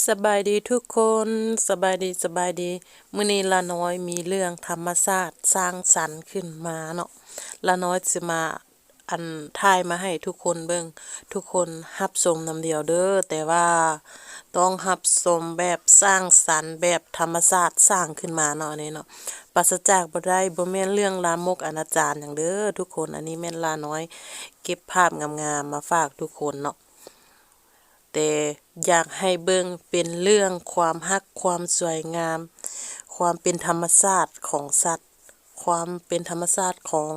ສະບາຍດີທຸກຄົນ ສະບາຍດີ ສະບາຍດີ. ມື້ນີ້ຫຼ້ານ້ອຍມີເລື່ອງທຳມະຊາດສ້າງສັນຂຶ້ນມາເນາະ. ຫຼ້ານ້ອຍຊິມາ ອັນ ຖ່າຍມາໃຫ້ທຸກຄົນເບິ່ງ, ທຸກຄົນຮັບຊົມນຳດຽວເດີ້. ແຕ່ວ່າຕ້ອງຮັບຊົມແບບສ້າງສັນ ແບບທຳມະຊາດສ້າງຂຶ້ນມາເນາະ ອັນນີ້ເນາະ. ປາສະຈາກບໍ່ໄດ້ ບໍ່ແມ່ນເລື່ອງລາມົກອະນາຈານຫຍັງເດີ້ທຸກຄົນ. ອັນນີ້ແມ່ນຫຼ້ານ້ອຍເກັບພາບງາມໆມາຝາກທຸກຄົນເນາະ. ແຕ່ຢາກໃຫ້ເບິ່ງເປັນເລື່ອງຄວາມຮັກ, ຄວາມສວຍງາມ, ຄວາມເປັນທຳມະຊາດຂອງສັດ, ຄວາມເປັນທຳມະຊາດຂອງ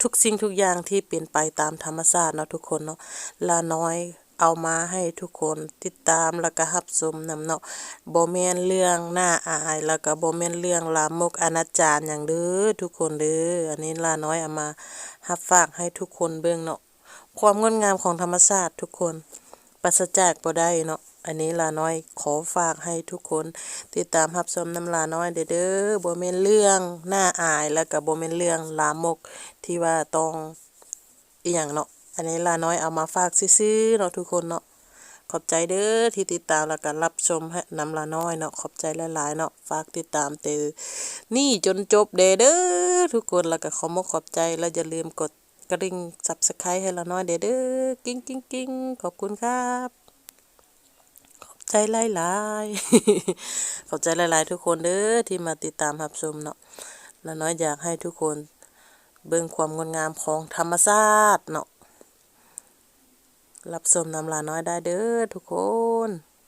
ທຸກສິ່ງທຸກຢ່າງທີ່ເປັນໄປຕາມທຳມະຊາດເນາະທຸກຄົນເນາະ. ຫຼ້ານ້ອຍເອົາມາໃຫ້ທຸກຄົນຕິດຕາມ ແລ້ວກະຮັບຊົມນຳເນາະ. ບໍ່ແມ່ນເລື່ອງໜ້າອາຍ ແລ້ວກະບໍ່ແມ່ນເລື່ອງລາມົກອະນາຈານຫຍັງເດີ້ທຸກຄົນເດີ້. ອັນນີ້ຫຼ້ານ້ອຍເອົາມາຮັບຝາກໃຫ້ທຸກຄົນເບິ່ງເນາະ. ຄວາມງົດງາມຂອງທຳມະຊາດທຸກຄົນ ປາສະຈາກບໍ່ໄດ້ເນາະ. ອັນນີ້ຫຼ້ານ້ອຍຂໍຝາກໃຫ້ທຸກຄົນຕິດຕາມຮັບຊົມນຳຫຼ້ານ້ອຍແດ່ເດີ້. ບໍ່ແມ່ນເລື່ອງໜ້າອາຍ ແລ້ວກະບໍ່ແມ່ນເລື່ອງລາມົກທີ່ວ່າຕ້ອງອີ່ຫຍັງເນາະ. ອັນນີ້ຫຼ້ານ້ອຍເອົາມາຝາກຊື່ໆເນາະທຸກຄົນເນາະ. ຂອບໃຈເດີ້ທີ່ຕິດຕາມ ແລ້ວກະຮັບຊົມໃຫ້ນຳຫຼ້ານ້ອຍເນາະ. ຂອບໃຈຫຼາຍໆເນາະ. ຝາກຕິດຕາມແຕ່ນີ້ຈົນຈົບແດ່ເດີ້ທຸກຄົນ. ແລ້ວກະຂໍມົກຂອບໃຈ ແລະ ຢ່າລືມກົດ ກະດິ່ງ Subscribe ໃຫ້ລານ້ອຍແດ່ເດີ້. ກິ້ງໆໆ ຂອບຄຸນຄັບ. ຂອບໃຈຫຼາຍໆ ຂອບໃຈຫຼາຍໆທຸກຄົນເດີ້ທີ່ມາຕິດຕາມຮັບຊົມເນາະ. ລານ້ອຍຢາກໃຫ້ທຸກຄົນເບິ່ງຄວາມງົດງາມຂອງທຳມະຊາດເນາະ. ຮັບຊົມນຳລານ້ອຍໄດ້ເດີ້ທຸກຄົນ.